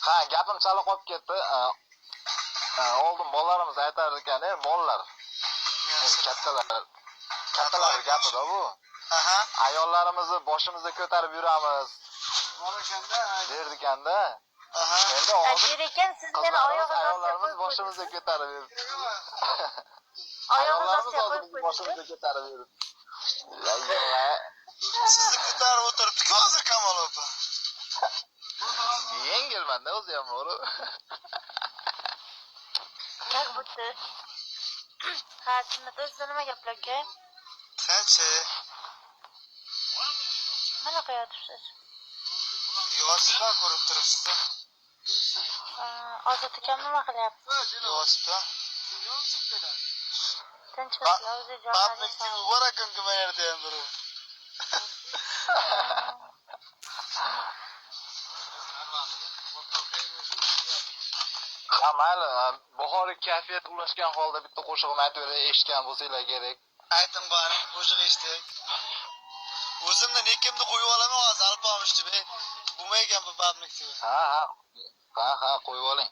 Ha, gapim chala qolib ketdi. Oldin bolalarimiz aytar ekan, bolalar, endi kattalar, kattalar gapida bu. Aha. Ayollarimizni boshimizda ko'tarib yuramiz derdi ekanda. Aha. Endi hozir Der ekan, siz meni qizlarimiz oyog'ingiz ostiga ayollarimiz qo'yib boshimizda qo'ydingiz. ko'tarib yuribdi. Oyog'ingiz Ayollarimiz ostiga hozir qo'yib bizni qo'ydingiz. boshimizda ko'tarib yuribdi. Ya, yo'q, Sizni ko'tarib o'tiribdi-ku hozir Kamol opa. Yengilmanda o'zi ham bo'ri. Как будто. Ha, sunnat o'zida nima gaplar, aka? Qancha? Nima qilyapsiz? Yosibdan ko'rib turibsiz. Ozod akam nima qilyapti? Yosibdan. Tinchmisizlar, o'zi Babnik jonlaringiz TV bor ekan-ku bu yerda ham birov. Ha, mayli, bahoriy kayfiyat ulashgan holda bitta qo'shig'imni aytib beray, eshitgan bo'lsanglar kerak. Ayting qani, qo'shiq eshitdik. O'zimni nikimni qo'yib olaman hozir Alpomish deb. Bo'lmaygan bu Babnik TV. Ha, ha. Ha, ha, qo'yib oling.